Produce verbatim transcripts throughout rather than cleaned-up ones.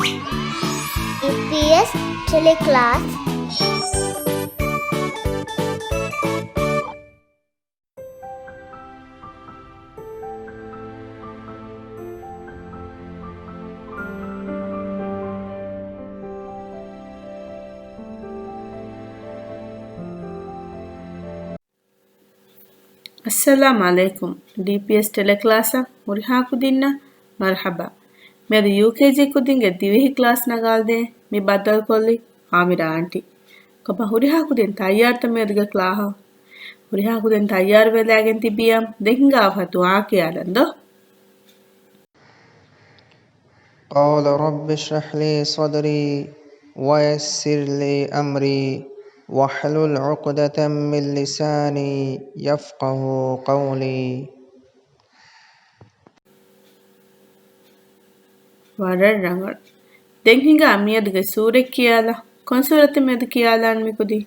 ޑީޕީއެސް ޓެލެކްލާސް. އައްސަލާމް ޢަލައިކުމް. ޑީޕީއެސް ޓެލެކްލާސްއަށް ހުރިހާ ކުދިންނަށް މަރުޙަބާ. މިއަދު ޔޫކޭޖީ ކުދިންގެ ދިވެހި ކްލާސް ނަގާލަދޭން މި ބައްދަލުކޮށްލީ އާމިރާ އާންޓީ. ކޮބާ ހުރިހާ ކުދިން ތައްޔާރުތަ މިއަދުގެ ކްލާހަށް؟ ހުރިހާ ކުދިން ތައްޔާރު ވެލާގެން ތިބިއަން ދެން ހިނގާފަ ދުޢާ ކިޔާލަން ދޯ. قال رب اشرح لي صدري ويسر لي أمري واحلل عقدة من لساني يفقه قولي. ވަރަށް ރަނގަޅު. ދެން ހިނގާ މިއަދުގެ ސޫރަތް ކިޔާލާ. ކޮން ސޫރަތެއް މިއަދު ކިޔާލާން މިކުދި؟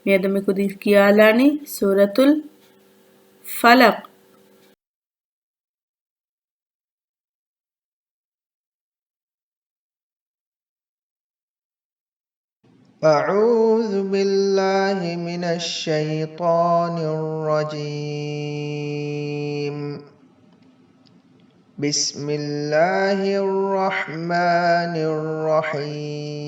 މިއަދު މިކުދި ކިޔާލާނީ ސޫރަތުލް ފަލަޤް. أعوذ بالله من الشيطان الرجيم. بسم الله الرحمن الرحيم.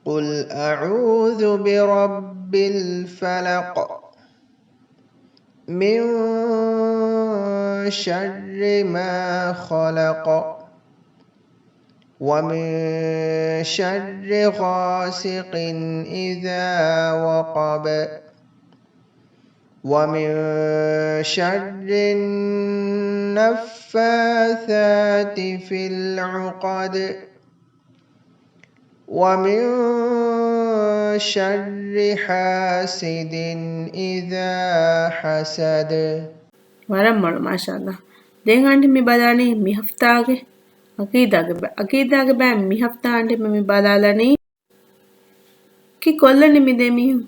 قل أعوذ برب الفلق. من شر ما خلق. ومن شر غاسق إذا وقب. ومن شر النفاثات في العقد. ومن شر حاسد إذا حسد. ވަރަށް މޮޅު، މާޝާﷲ. ދެން އަންޓި މި ބަލާނީ މި ހަފްތާގެ އަގީދާގެ ބަ-، އަގީދާގެ ބައި މި ހަފްތާ އަންޓި މި ބަލާލަނީ. ކި ކޮށްލަނީ މި ދެ މީހުން؟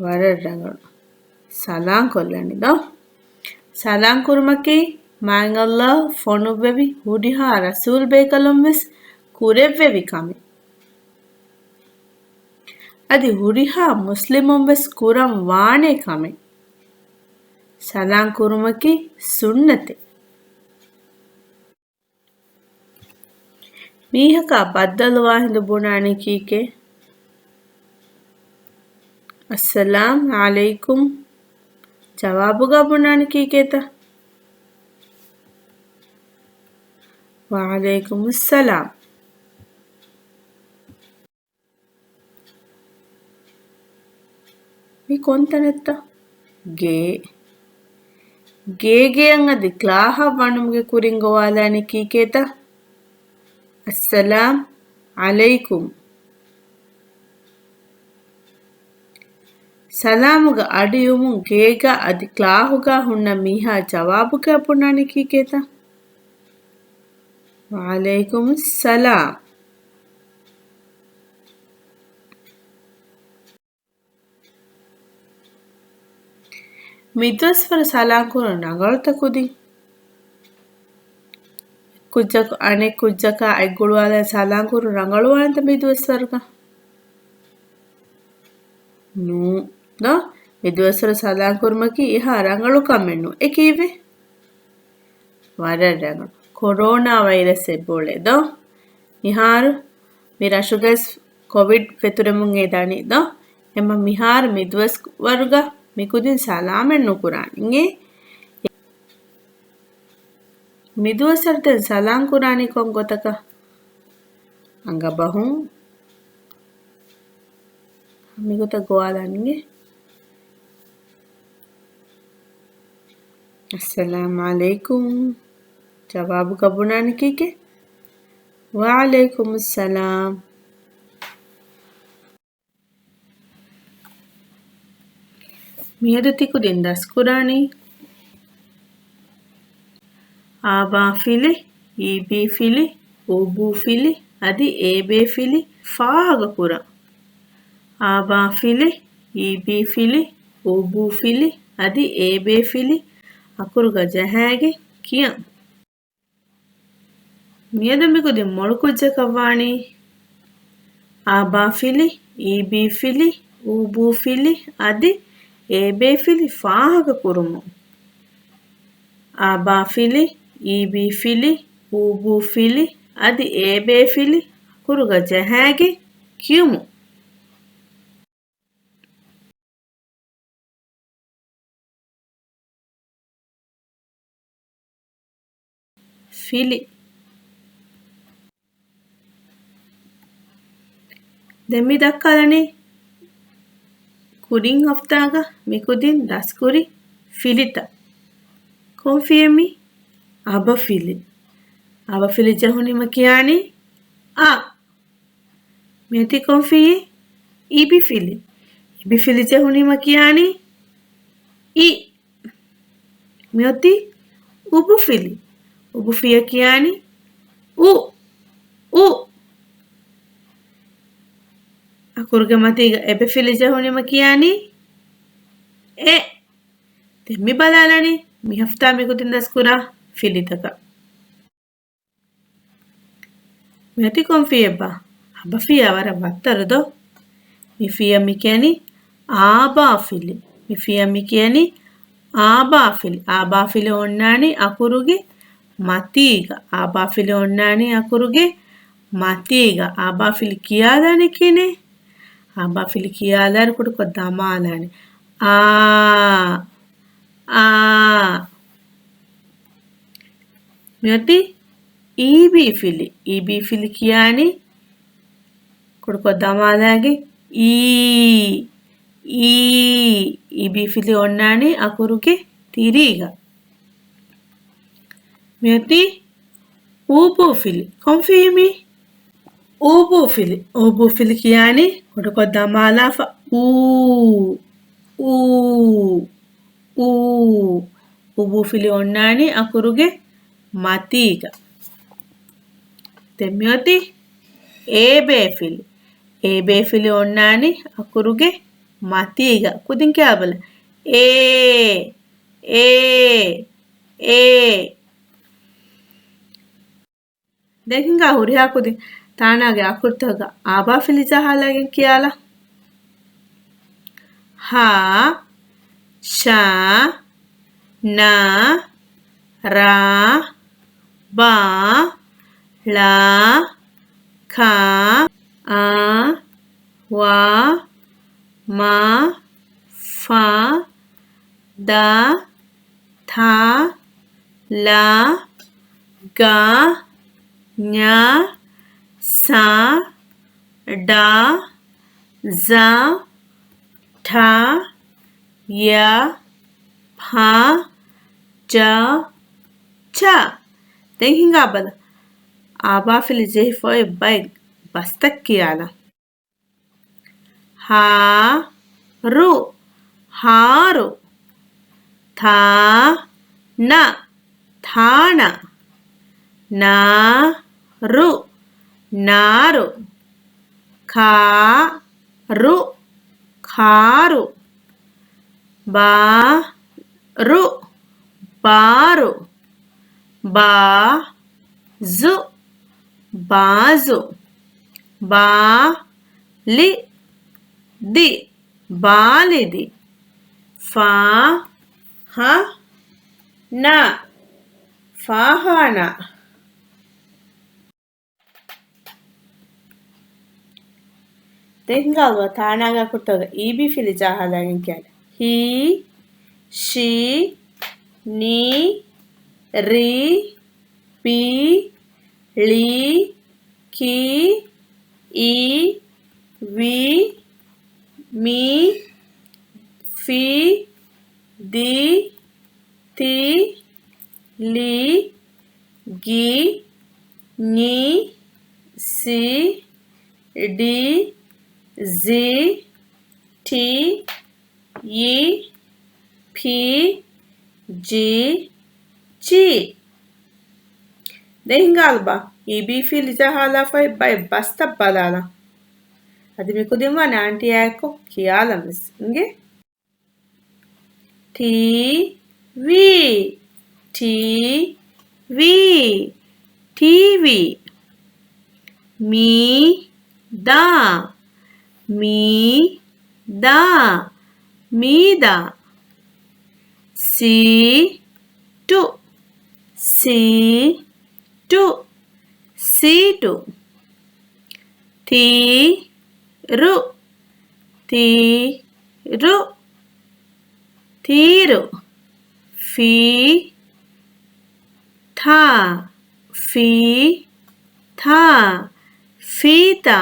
ވަރަށް ރަނގަޅު. ސަލާން ކޮށްލަނީ ދޯ؟ ސަލާން ކުރުމަކީ މާތް ﷲ ފޮނުއްވެވި ހުރިހާ ރަސޫލް ބޭކަލުން ވެސް ކުރެއްވެވި ކަމެއް. އަދި ހުރިހާ މުސްލިމުން ވެސް ކުރަން ވާނެ ކަމެއް. ސަލާން ކުރުމަކީ ސުންނަތެއް. މީހަކާ ބައްދަލުވާ ހިނދު ބުނާނީ ކީކޭ؟ އައްސަލާމް ޢަލައިކުމް. ޖަވާބުގަ ބުނާނީ ކީކޭތަ؟ ވަޢަލައިކުމުއްސަލާމް. މި ކޮންތަނެއްތަ؟ ގޭ. ގޭގެއަށް އަދި ކްލާހަށް ވަނުމުގެ ކުރިން ގޮވާލާނީ ކީކޭތަ؟ އައްސަލާމް ޢަލައިކުމް. ސަލާމުގަ އަޑިއުމުން ގޭގަ އަދި ކްލާހުގަ ހުންނަ މީހާ ޖަވާބުގަ ބުނާނީ ކީކޭތަ؟ ވަޢަލައިކުމުއްސަލާމް. މިދުވަސްވަރު ސަލާން ކުރުން ރަނގަޅުތަ ކުދިން؟ ކުއްޖަކު އަނެއް ކުއްޖަކާ އަތް ގުޅުވާލާ ސަލާން ކުރުން ރަނގަޅުވާނެތަ މިދުވަސްވަރުގަ؟ ނޫ. ދޯ؟ މިދުވަސްވަރު ސަލާން ކުރުމަކީ އެހާ ރަނގަޅު ކަމެއް ނޫ. އެ ކީއްވެ؟ ވަރަށް ރަނގަޅު. ކޮރޯނާ ވައިރަސް އެބައުޅޭ ދޯ؟ މިހާރު މި ރަށުގަސް ކޮވިޑް ފެތުރެމުން އެ ދަނީ ދޯ؟ އެމަ މިހާރު މިދުވަސްވަރުގަ މިކުދިން ސަލާމެއް ނުކުރާނީ އިނގޭ. މިދުވަސްވަރު ދެން ސަލާން ކުރާނީ ކޮން ގޮތަކަށް؟ އަނގަބަހުން މިގޮތަށް ގޮވާލާނީ. އައްސަލާމް ޢަލައިކުމް. ޖަވާބުގަ ބުނާނީ ކީކޭ؟ ވަޢަލައިކުމުއްސަލާމް. މިއަދު ތިކުދިން ދަސްކުރާނީ އާބާފިލި، އީބީފިލި، އޫބޫފިލި އަދި އޭބޭފިލި ފާހަގަކުރަން. އާބާފިލި، އީބީފިލި، އޫބޫފިލި އަދި އޭބޭފިލި އަކުރުގަ ޖަހާގެން ކިޔަން. މިއަދު މިކުދިން މޮޅު ކުއްޖަކަށް ވާނީ އާބާފިލި، އީބީފިލި، އޫބޫފިލި އަދި އޭބޭފިލި ފާހަގަ ކުރުމުން. އާބާފިލި، އީބީފިލި، އޫބޫފިލި އަދި އޭބޭފިލި އަކުރުގަ ޖަހައިގެން ކިޔުމު. ފިލި. ދެން މި ދައްކާލަނީ ކުރިން ހަފްތާގަ މިކުދިން ދަސްކުރި ފިލިތައް. ކޮން ފިޔެއް މީ؟ އަބަފިލި. އަބަފިލި ޖެހުނީމަ ކިޔާނީ އަ. މިއޮތީ ކޮން ފިޔެއް؟ އިބިފިލި. އިބިފިލި ޖެހުނީމަ ކިޔާނީ އި. މިއޮތީ އުބުފިލި. އުބުފިޔަ ކިޔާނީ އު. އު. އަކުރުގެ މަތީގަ އެބެފިލި ޖެހުނީމަ ކިޔާނީ އެ. ދެން މި ބަލާލަނީ މި ހަފްތާ މިގޮތުން ދަސްކުރާ ފިލިތަކަށް. މިއޮތީ ކޮން ފިޔެއްބާ؟ އަބަފިޔާ ވަރަށް ވައްތަރު ދޯ؟ މި ފިޔަ މި ކިޔަނީ އާބާފިލި. މި ފިޔަ މި ކިޔަނީ އާބާފިލި. އާބާފިލި އޮންނާނީ އަކުރުގެ މަތީގަ. އާބާފިލި އޮންނާނީ އަކުރުގެ މަތީގަ. އާބާފިލި ކިޔާލާނެ ކިހިނެއް؟ އާބާފިލި ކިޔާލާއިރު ކުޑަކޮށް ދަމާލާނެ. އާ. އާ. މިއޮތީ އީބީފިލި. އީބީފިލި ކިޔާނީ ކުޑަކޮށް ދަމާލާގެން އީ. އީ. އީބީފިލި އޮންނާނީ އަކުރުގެ ތިރީގަ. މިއޮތީ އޫބޫފިލި. ކޮން ފިޔެއް މީ؟ އޫބޫފިލި. އޫބޫފިލި ކިޔާނީ ކުޑަކޮށް ދަމާލާފަ އޫ. އޫ. އޫ. އޫބޫފިލި އޮންނާނީ އަކުރުގެ މަތީގަ. ދެން މިއޮތީ އޭބޭފިލި. އޭބޭފިލި އޮންނާނީ އަކުރުގެ މަތީގަ. ކުދިން ކިޔާބަލަ. އޭ. އޭ. އޭ. ދެން ހިނގާ ހުރިހާ ކުދިން ތާނާގެ އަކުރުތަކުގަ އާބާފިލި ޖަހާލައިގެން ކިޔާލަ. ހާ، ޝާ، ނާ، ރާ، ބާ، ޅާ، ކާ، އާ، ވާ، މާ، ފާ، ދާ، ތާ، ލާ، ގާ، ޏާ، ސާ، ޑާ، ޒާ، ޓާ، ޔާ، ފާ، ޖާ، ޗާ. ދެން ހިނގާބަލަ. އާބާފިލި ޖެހިފަ އޮތް ބައެއް ބަސްތައް ކިޔާލަ. ހާ، ރު، ހާރު. ތާ، ނަ، ތާނަ. ނާ، ރު، ނާރު. ކާ، ރު، ކާރު. ބާ، ރު، ބާރު. ބާ، ޒު، ބާޒު. ބާ، ލި، ދި، ބާލިދި. ފާ، ހަ، ނަ، ފާހާނާ. ދެން ހިނގާބަލަ ތާނާގެ އަކުރުތަކުގަ އީބީފިލި ޖަހާލައިގެން ކިޔާލަ. ހީ، ޝީ، ނީ، ރީ، ބީ، ޅީ، ކީ، އީ، ވީ، މީ، ފީ، ދީ، ތީ، ލީ، ގީ، ނީ، ސީ، ޑީ، ޒީ، ޓީ، ޔީ، ޕީ، ޖީ، ޖީ. ދެން ހިނގާލަބަ، އީބީފިލި ޖަހާލާފައި ބައެއް ބަސްތައް ބަލާލަ. އަދި މިކުދިން ވާނެ އާންޓީއާއެކު ކިޔާލަން ވެސް އިނގޭ. ޓީ، ވީ. ޓީ ވީ، ޓީވީ. މީ ދާ، މީ ދާ، މީދާ. ސީޓު، ސީޓު، ސީޓު. ތީރު، ތީރު، ތީރު. ފީ ތާ، ފީ ތާ، ފީތާ.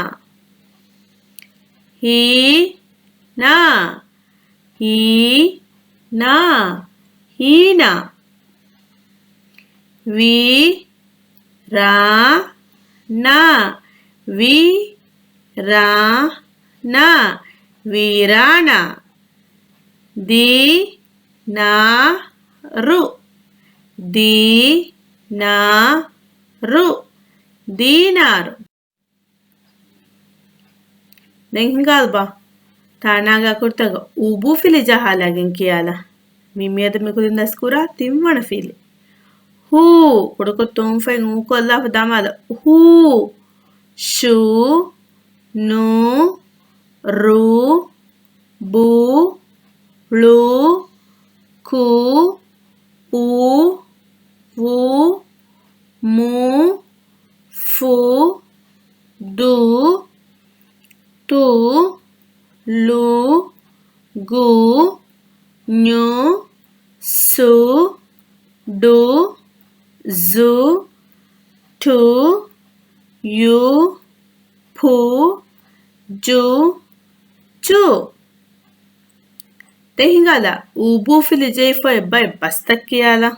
ހީނާ، ހީނާ، ހީނާ. ވީރާނާ، ވީރާނާ، ވީރާނާ. ދީނާރު، ދީނާރު، ދީނާރު. ދެން ހިނގާލަބަ، ތާނާގެ އަކުރުތަކަށް އުބު ފިލި ޖަހާލައިގެން ކިޔާލަ. މި މިއަދު މިކުދިން ދަސްކުރާ ތިންވަނަ ފިލި. ހޫ، ކުޑަކޮށް ތޫންފަތް އޫކޮށްލާފަ ދަމާލަ. ހޫ، ޝޫ، ނޫ، ރޫ، ބޫ، ޅޫ، ކޫ، އޫ، ވޫ، މޫ، ފޫ، ދޫ، ތޫ، ލޫ، ގޫ، ޏޫ، ސޫ، ޑޫ، ޒޫ، ޓޫ، ޔޫ، ޕޫ، ޖޫ، ޗޫ. ދެން ހިނގާލަ އުބޫ ފިލި ޖެހިފައި ބައެއް ބަސްތައް ކިޔާލަ.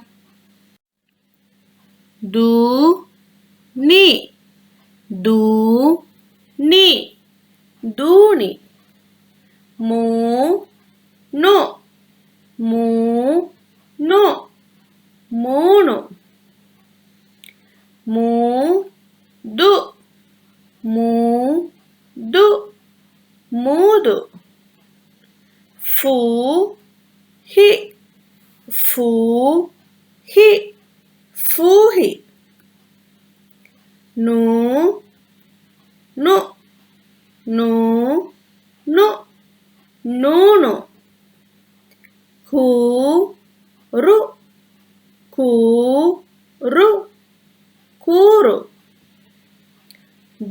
ދޫ، ނީ، ދޫ، ނީ، ދޫނި. މޫ، ނު، މޫ، ނު، މޫނު. މޫ، ދު، މޫ، ދު، މޫދު. ފޫ، ހި، ފޫ، ހި، ފޫހި. ނޫ، ނު، ނޫ، ނު، ނޫނު. ކޫ، ރު، ކޫ، ރު، ކޫރު.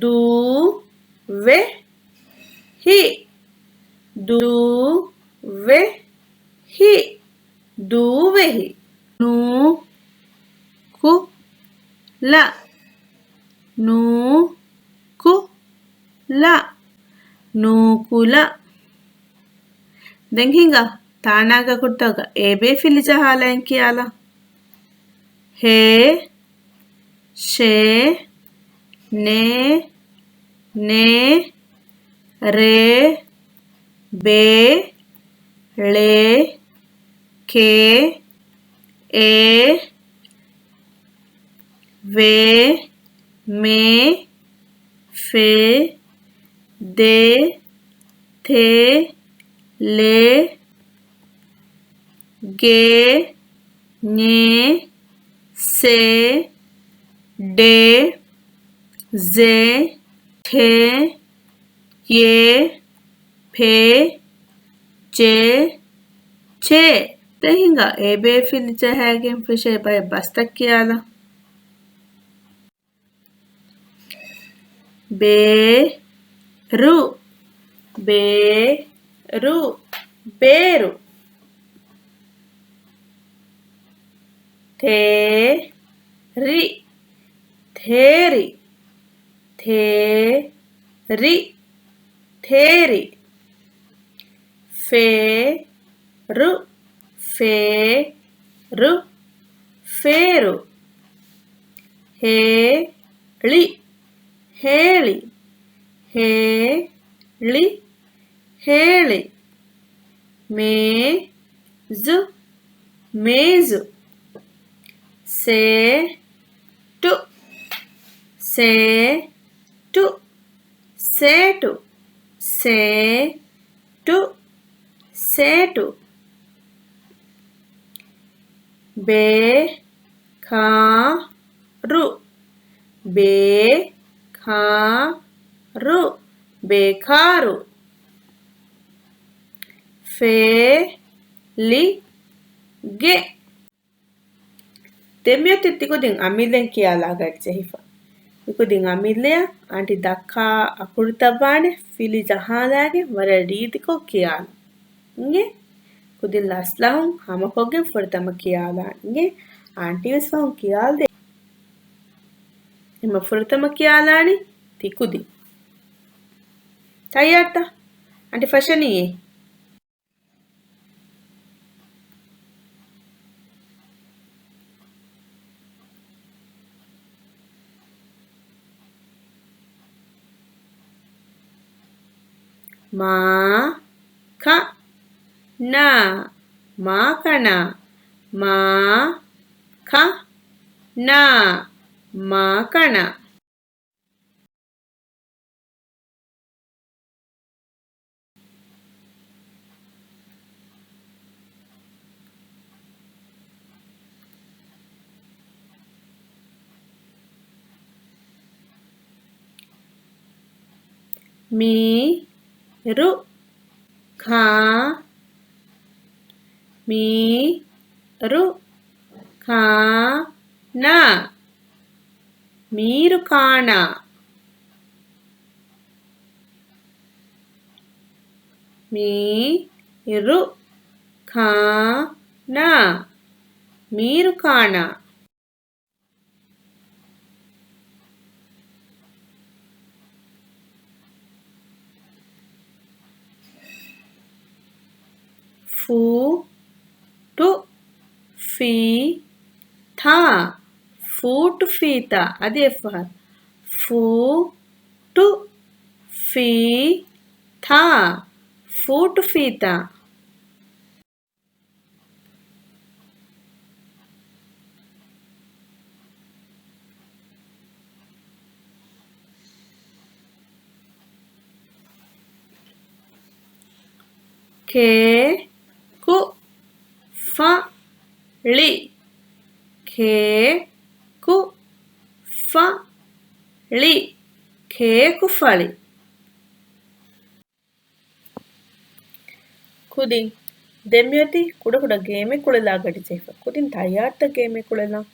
ދޫ، ވެ، ހި، ދޫ، ވެ، ހި، ދޫވެހި. ނޫ، ކު، ލަ، ނޫ، ކު، ލަ، ނޫކުލަ. ދެން ހިނގާ، ތާނާގެ އަކުރުތަކަށް އޭ ބޭ ފިލި ޖަހާލައިގެން ކިޔާލަ. ހޭ، ޝޭ، ނޭ، ނޭ، ރޭ، ބޭ، ޅޭ، ކޭ، އޭ، ވޭ، މޭ، ފޭ، ދޭ، ތޭ، ލޭ، ގޭ، ނޭ، ސޭ، ޑޭ، ޒޭ، ޓޭ، ޔޭ، ޕޭ، ޖޭ، ޗޭ. ދެން ހިނގާ އޭ ބޭ ފިލި ޖަހައިގެން ފެށޭ ބައެއް ބަސްތައް ކިޔާލަ. ބޭރު، ބޭރު، ބޭރު. ތޭރި، ތޭރި، ތޭރި، ތޭރި. ފޭރު، ފޭރު، ފޭރު. ހޭޅި، ހޭޅި، ހޭޅި، ހޭޅި. މޭޒު، މޭޒު. ސޭޓު، ސޭޓު، ސޭޓު، ސޭޓު، ސޭޓު. ބޭ، ކާ، ރު. ބޭ، ކާ، ރު. ބޭކާރު. ފޭ، ލި، ގެ. ދެން މިއޮތީ ތިކުދިން އަމިއްލައިން ކިޔާލާގަޑި ޖެހިފަ. މިކުދިން އަމިއްލައަށް އާންޓީ ދައްކާ އަކުރުތައް ވާނެ ފިލި ޖަހާލާގެން ވަރަށް ރީތިކޮށް ކިޔާލަން. އިނގޭ؟ ކުދިން ލަސްލަހުން ހަމަކޮށްގެން ފުރަތަމަ ކިޔާލާން. އިނގޭ؟ އާންޓީ ވެސް ފަހުން ކިޔާލަދޭ. އެމަ ފުރަތަމަ ކިޔާލާނީ ތިކުދިން. ތައްޔާރުތަ؟ އަންޓި ފަށަނީއޭ. މާ، ކަ، ނާ. މާކަނާ. މާ، ކަ، ނާ. މާކަނާ. މީ، ރު، ކާ. މީ، ރު، ކާ، ނާ. މީރު ކާނާ. މީ، ރު، ކާ، ނާ. މީރު ކާނާ. ފޫ، ޓު، ފީ، ތާ. ފޫޓު ފީތާ. އަދި އެއްފަހަރު. ފޫ، ޓު، ފީ، ތާ. ފޫޓު ފީތާ. ކޭ، ކު، ފަ، ޅި. ކޭ، ކު، ފަ، ޅި. ކޭކުފަޅި. ކުދިން ދެން މިއޮތީ ކުޑަކުޑަ ގޭމެއް ކުޅެލާ ގަޑި ޖެހިފަ. ކުދިން ތައްޔާރުތަ ގޭމެއް ކުޅެލަން؟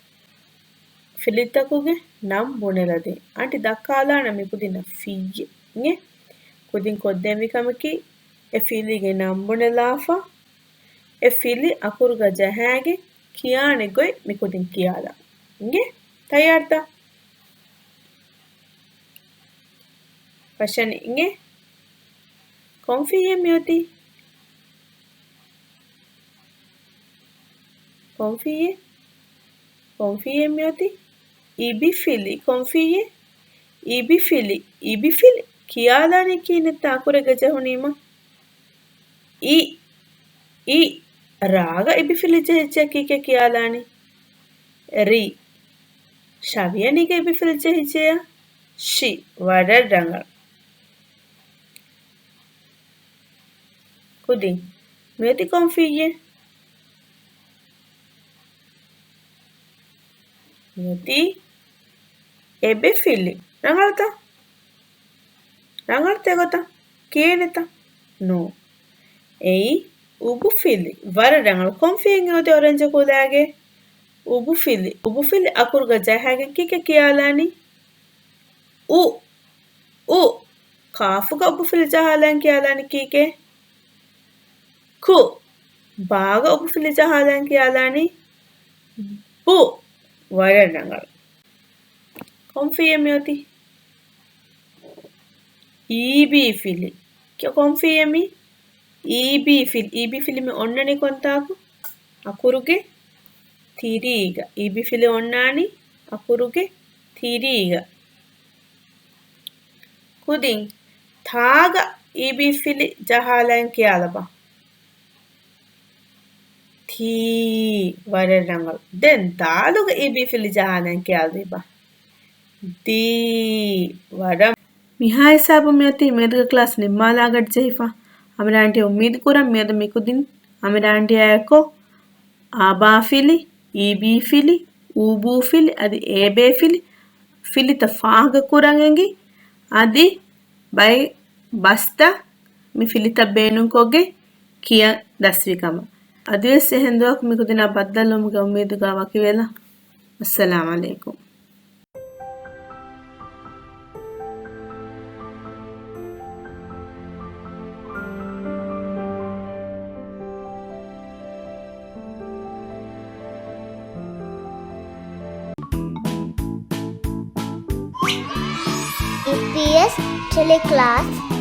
ފިލިތަކުގެ ނަން ބުނެލަދޭ. އަންޓި ދައްކާލާނަ މިކުދިންނަށް ފިއްޔެއް. އިނގޭ؟ ކުދިން ކޮށްދޭންވީ ކަމަކީ، އެ ފިލީގެ ނަން ބުނެލާފަ، އެ ފިލި އަކުރުގަ ޖަހާގެން ކިޔާނެ ގޮތް މިކުދިން ކިޔާލާ. އިނގޭ؟ ތައްޔާރުތަ؟ ފަށަނީ އިނގޭ؟ ކޮން ފިއްޔެއް މިއޮތީ؟ ކޮން ފިއްޔެއް؟ ކޮން ފިއްޔެއް މިއޮތީ؟ އިބިފިލި. ކޮން ފިއްޔެއް؟ އިބިފިލި. އިބިފިލި ކިޔާލާނީ ކިހިނެއްތަ އަކުރެއްގަ ޖެހުނީމަ؟ އި، އި، ރާގަ އިބިފިލި ޖެހިއްޖެ ކީކޭ ކިޔާލާނީ؟ ރި. ޝަވިޔަނީގަ އިބިފިލި ޖެހިއްޖެޔާ؟ ޝި. ވަރަށް ރަނގަޅު. ކުދިން މިއޮތީ ކޮން ފިއްޔެއް؟ މިއޮތީ އެބެފިލި. ރަނގަޅުތަ؟ ރަނގަޅުތަ އެގޮތަށް ކިޔޭނެތަ؟ ނޫ. އެއީ އުބުފިލި. ވަރަށް ރަނގަޅު. ކޮން ފިއްޔެއް އޮތީ އޮރެންޖު ކުލައިގެ؟ އުބުފިލި. އުބުފިލި އަކުރުގަ ޖަހާގެން ކީކޭ ކިޔާލާނީ؟ އު، އު. ކާފުގަ އުބުފިލި ޖަހާލަން ކިޔާލާނީ ކީކޭ؟ ކު. ބާގަ އުބުފިލި ޖަހާލަން ކިޔާލާނީ؟ ބު. ވަރަށް ރަނގަޅު. ކޮން ފިއްޔެއް މިއޮތީ؟ އީބީފިލި. ކޮން ފިއްޔެއް މީ؟ އީބީފިލި. އީބީފިލި މި އޮންނަނީ ކޮންތާކު؟ އަކުރުގެ ތިރީގަ. އީބީފިލި އޮންނާނީ އަކުރުގެ ތިރީގަ. ކުދިން ތާގަ އީބީފިލި ޖަހާލަން ކިޔާލަބަ. ތީ. ވަރަށް ރަނގަޅު. ދެން ދާލުގަ އީބީފިލި ޖަހާލަން ކިޔާލަދީބަ. ދީ. ވަރަށް. މިހާ ހިސާބުން މިއޮތީ މިއަދުގެ ކްލާސް ނިންމާލާ ގަޑި ޖެހިފަ. އަމިރާ އާންޓީ އުއްމީދު ކުރަން މިއަދު މިކުދިން އަމިރާ އާންޓީއާއެކު އާބާފިލި، އީބީފިލި، އޫބޫފިލި އަދި އޭބޭފިލި ފިލިތައް ފާހަގަކުރަން އެނގި، އަދި ބައެއް ބަސްތައް މި ފިލިތައް ބޭނުންކޮށްގެން ކިޔަން ދަސްވި ކަމަށް. އަދިވެސް އެހެން ދުވަހަކު މި ކުދިންނާ ބައްދަލުވުމުގެ އުއްމީދުގަ ވަކިވެލަ. އައްސަލާމް ޢަލައިކުމް. އީޕީއެސް ޓެލެކްލާސް.